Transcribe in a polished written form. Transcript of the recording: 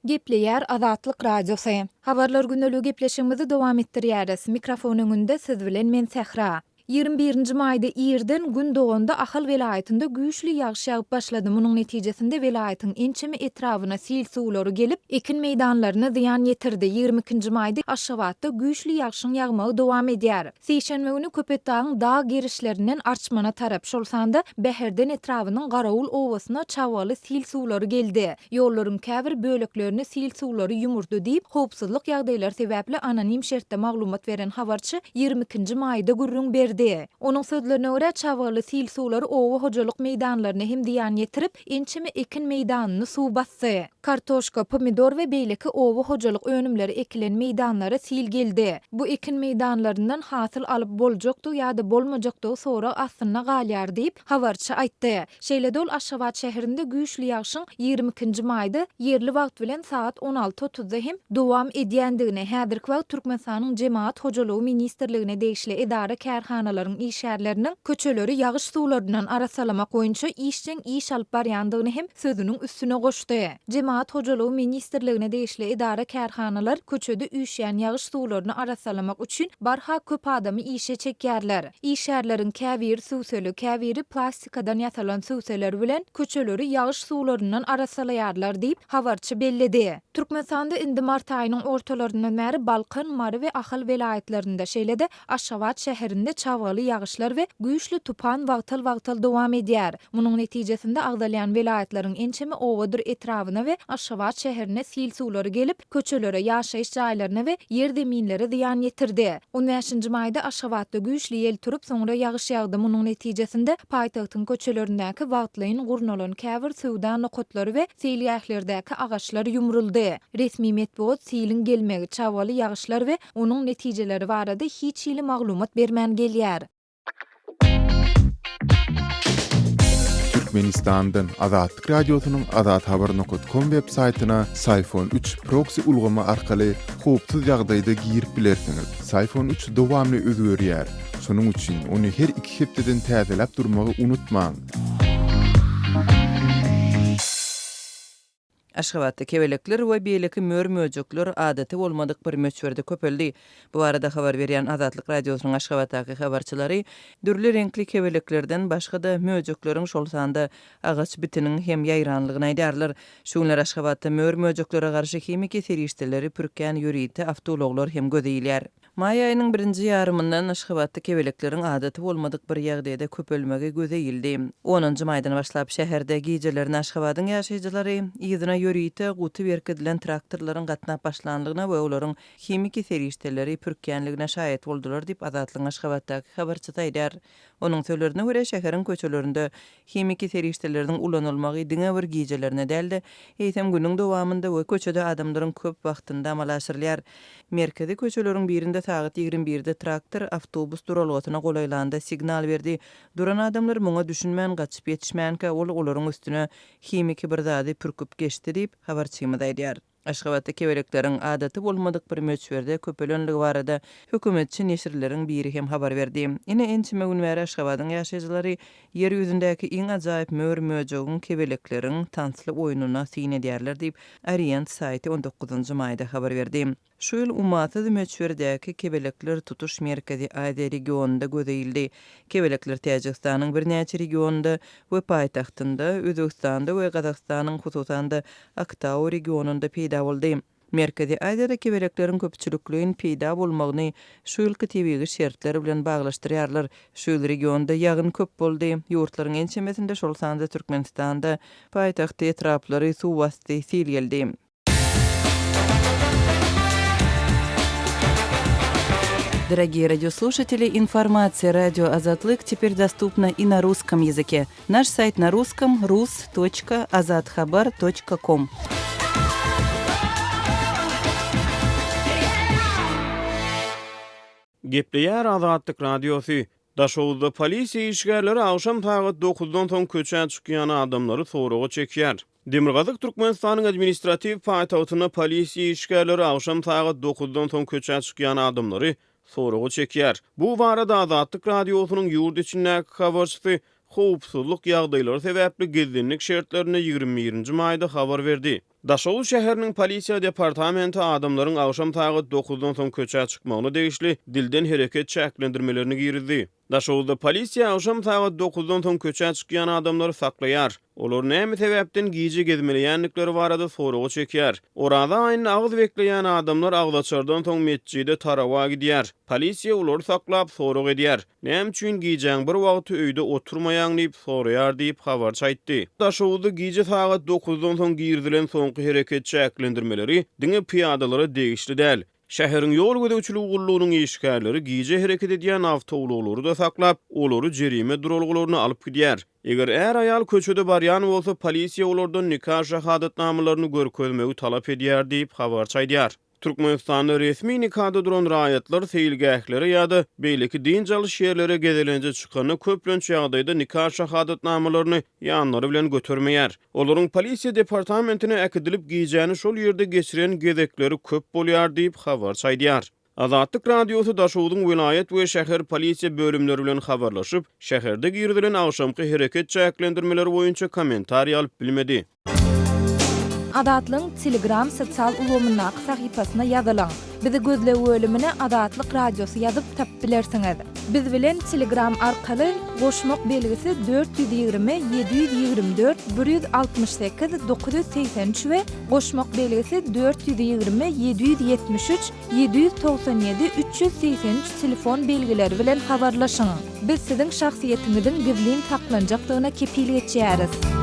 Gepleýär Azatlyk Radiosy. Habarlar gündeligi gepleşigimizi dowam etdirýäris. Mikrofon öňünde siz bilen men Sähra. 21-nji maýda irden Gün doganda Ahal welaýatynda güýçli ýagyş ýagyp başlady. Munuň netijesinde welaýatyň ençeme etrabyna sil suwlary gelip, ekin meýdanlaryna zyýan ýetirdi. 22-nji maýda Aşgabatda güýçli ýagşyň ýagmagy dowam edýär. Sişenbe güni Köpetdagyň dag gerişlerinden Arçmana tarap, şol sanda Bäherden etrabynyň Garawul obasyna çabgaly sil suwlary geldi. Ýollaryň käbir böleklerini sil suwlary ýumurdy diýip, howpsuzlyk ýagdaýlary sebäpli anonim şertde maglumat beren habarçy 22-nji maýda gürrüň berdi. Onuň sözlerine görä, çabgaly sil suwlary oba hojalyk meýdanlaryna hem zyýan ýetirip, ençeme ekin meýdanyny suw basdy. Kartoşka, pomidor we beýleki oba hojalyk önümleri ekilen meýdanlara sil geldi. Bu ekin meýdanlaryndan hasyl alyp boljakdygy ýa-da bolmajakdygy sorag astynda galýar diýip, habarçy aýtdy. Şeýle-de ol Aşgabat şäherinde güýçli ýagşyň 22 nji maýda ýerli wagt bilen sagat on alty otuzda hem dowam edýändigini, häzirki wagt Türkmenistanyň Jemagat hojalygy ministrligine degişli edara-kärhanalaryň işgärleriniň köçeleri ýagyş suwlaryndan arassalamak boýunça işjeň iş alyp barýandygyny hem sözüniň üstüne goşdy. Jemagat hojalygy ministrligine degişli edara-kärhanalar köçede üýşýän ýagyş suwlaryny arassalamak üçin barha köp adamy işe çekýärler. Işgärleriň käbiri sübseli, käbiri plastikadan ýasalan sübseler bilen köçeleri ýagyş suwlaryndan arassalaýarlar diýip, habarçy belledi. Türkmenistanda indi mart aýynyň ortalaryndan bäri Balkan, Mary we Ahal welaýatlarynda, şeýle-de Aşgabat şäherinde çabgaly ýagyşlar we güýçli tupan wagtal-wagtal dowam edýär. Munuň netijesinde agzalýan welaýatlaryň ençeme obadyr etrabyna we Aşgabat şäherine sil suwlary gelip, köçelere, ýaşaýyş jaýlaryna we ýer-zeminlere zyýan ýetirdi. On bäşinji maýda Aşgabatda güýçli ýel turup, soňra ýagyş ýagdy. Munuň netijesinde paýtagtyň köçelerindäki wagtlaýyn gurnalan käbir söwda nokatlary we seýilgählerdäki agaçlar ýumruldy. Resmi metbugat siliň gelmegi, çabgaly ýagyşlar we onuň netijeleri barada hiç hili maglumat bermän gelýär. Türkmenistandan Azatlyk Radiosynyň azathabar nokat kom web saýtyna Syfon 3 proksi ulgamy arkaly howpsuz ýagdaýda girip bilersiňiz. Syfon 3 dowamly özgerýär. Şonuň üçin ony her iki hepdeden täzeläp durmagy unutmaň. Aşgabatda kebelekler we beýleki mör-möjekler adaty bolmadyk bir möçberde köpeldi. Bu barada habar berýän Azatlyk Radiosynyň Aşgabatdaky habarçylary dürli reňkli kebeleklerden başga-da möjekleriň, şol sanda agaç bitiniň hem ýaýranlygyny aýdýarlar. Şu günler Aşgabatda mör-möjeklere garşy himiki serişdeleri pürkýän ýörite awtoulaglar hem göze ilýär. Maý aýynyň birinji ýarymyndan Aşgabatda kebelekleriň adaty bolmadyk bir ýagdaýda köpelmegi göze ildi. Onunjy maýdan başlap şäherde gijelerine Aşgabadyň ýaşaýjylary yzyna ýörite guty berkidilen traktorlaryň gatnap başlanlygyna we olaryň himiki serişdeleri pürkýänligine şaýat boldular diýip, Azatlygyň Aşgabatdaky habarçysy aýdýar. Onuň sözlerine görä, şäheriň köçelerinde himiki serişdeleriniň ulanylmagy diňe bir gijelerine däl-de, eýsem günüň dowamynda we köçede adamlaryň köp wagtynda amala aşyrylýar. Merkezi köçeleriň birinde sagat 21 birde traktor awtobus duralgasyna golaýlanda signal berdi. Duran adamlar muňa düşünmän gaçyp ýetişmänkä ol olaryň üstüne himiki bir zady pürküp geçdi diýip, habarçymyz aýdýar. Aşgabatda kebelekleriň adaty bolmadyk bir möçberde köpelenligi barada hökümetçi neşirleriň biri hem habar berdi. Ine, ençeme gün bäri Aşgabadyň ýaşaýjylary Ýer ýüzündäki iň ajaýyp mör-möjegiň, kebelekleriň tansly oýnuna syn edýärler diýip, Orient saýty on dokuzynjy maýda habar berdi. Şu ýyl ummasyz möçberdäki kebelekler tutuş Merkezi Aziýa regionynda göze ildi. Kebelekler Täjigistanyň birnäçe regionynda we paýtagtynda, Özbegistanda we Gazagystanyň, hususan-da, Aktau regionynda peýda boldy. Merkezi Aziýada kebelekleriň köpçülikleýin peýda bolmagyny şu ýylky tebigy şertler bilen baglaşdyrýarlar. Şu ýyl regionda ýagyn köp boldy. Ýurtlaryň ençemesinde, şol sanda Türkmenistanda paýtagty, etraplary suw basdy, sil geldi. Дорогие радиослушатели, информация радио Азатлык теперь доступна и на русском языке. Наш сайт на русском rus.azathabar.com. Gepleýär Azatlyk Radiosy, Daşoguzda polisiýa işgärleri agşam sagat dokuzdan soň köçä çykýan adamlary soraga çekýär. Demirgazyk Türkmenistanyň administratiw paýtagtynda polisiýa işgärleri agşam sagat dokuzdan soň köçä çykýan adamlary soraga çekýär. Bu barada Azatlyk Radiosynyň ýurt içindäki habarçysy howpsuzlyk ýagdaýlary sebäpli gizlinlik şertlerinde 21 nji maýda habar berdi. Daşoguz şäheriniň polisiýa departamenti adamlaryň agşam sagat dokuzdan soň köçä çykmagyna degişli dilden hereket çäklendirmelerini girizdi. Daşoguzda polisiýa agşam sagat dokuzdan soň köçä çykýan adamlary saklaýar. Olar näme sebäpden gije gezmeleýändikleri barada soraga çekýär. Oraza aýynda agyz bekleýän adamlar agzaçardan soň metjide tarawa gidýär. Polisiýa olary saklap, sorag edýär. Näme üçin gijäň bir wagty öýde oturmaýaň diýip soraýar diýip, habarçy aýtdy. Daşoguzda gije sagat dokuzdan soň girizilen soňky hereket çäklendirmeleri diňe pyýadalara degişli däl. Şäheriň ýol gözegçiligi gullugynyň işgärleri gije hereket edýän awtoulaglary-da saklap, olary jerime duralgalaryna alyp gidýär. Eger är-aýal köçede barýan bolsa, polisiýa olardan nika şahadatnamalaryny görkezmegi talap edýär diýip, habarçy aýdýar. Türkmenistanda resmi nikada duran raýatlar seýilgählere ýa-da beýleki dynç alyş ýerlere gezelenje çykanda köplenç ýagdaýda nika şahadatnamalaryny ýanlary bilen götermeýär. Olaryň polisiýa departamentine äkidilip, gijäni şol ýerde geçiren gezekleri köp bolýar diýip, habarçy aýdýar. Azatlyk Radiosy Daşogzuň welaýat we şäher polisiýa bölümleri bilen habarlaşyp, şäherde girizilen agşamky hereket çäklendirmeleri boýunça kommentariý alyp bilmedi. Azatlygyň Telegram sosial ulgamyndaky sahypasyna ýazylyň. Bizi gözleg bölümine Azatlyk Radiosy ýazyp tapyp bilersiňiz. Biz bilen Telegram arkaly goşmak belgisi 420 724 168 983 we goşmak belgisi 420 773 797 383 telefon belgileri bilen habarlaşyň. Biz siziň şahsyýetiňiziň gizlin saklanjakdygyna kepil geçýäris.